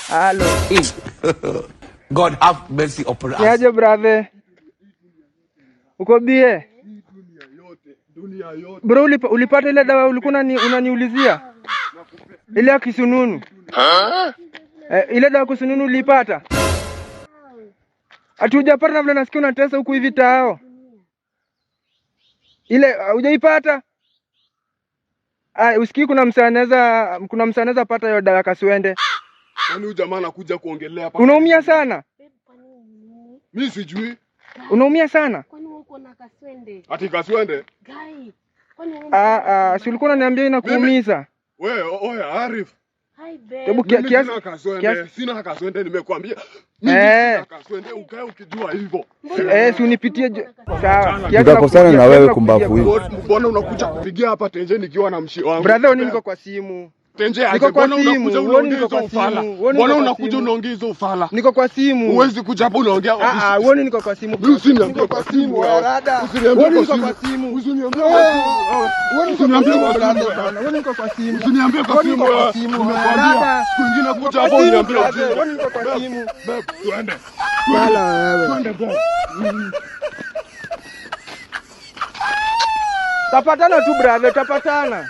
Halo. God have mercy upon us. Niaje brother? Uko bie? Bro, ulipata ile dawa ulikuwa unaniulizia? Ile ya kisununu. Eh, ile dawa ya kisununu ulipata? Ati hujapata na vile nasikia unatesa huku hivi tao. Ile hujaipata? Ah, usikii kuna msee anaweza pata hiyo dawa ya kaswende. Kwani huyu jamaa anakuja kuongelea hapa? Unaumia sana? Babe, kwani nini? Mimi sijui. Unaumia sana? Kwani wewe uko na kaswende? Ati kaswende? Guy, kwani wewe Ah, ah, si ulikuwa unaniambia inakuumiza? Wewe, oye Arif. Hi babe. Hebu Mimi kiasi sina kaswende, sina kaswende nimekuambia. Mimi sina kaswende, ukae ukijua hivyo. Eh, si unipitie sawa. Kiasi Nitakosana na kiasi wewe nakupigia, kumbavu bro. hivi. Mbona unakuja kupigia hapa tenje nikiwa na mshi wangu? Brother, wewe niko kwa simu. Tenje aje? Niko kwa Mbona simu, unakuja wewe unaongea niko hizo kwa ufala? simu, wewe Mbona niko kwa unakuja simu. unaongea hizo ufala? Niko kwa simu. Huwezi kuja hapa unaongea. Ah ah, wewe niko kwa simu. Mimi usiniambie Niko kwa simu wewe wewe. rada. Usiniambie Wewe kwa niko kwa simu. simu. Usiniambie kwa simu. Wewe niko kwa Usiniambie simu kwa brother simu. bana. Wewe niko kwa simu. Usiniambie kwa Wewe simu niko kwa wewe. simu. Nimekwambia. Rada. Siku ingine Niko kuja kwa hapa simu, uniambie brother. ujinga. Wewe niko kwa simu. Babe, tuende. Wala wewe. Tuende babe. Tapatana tu brother, tapatana.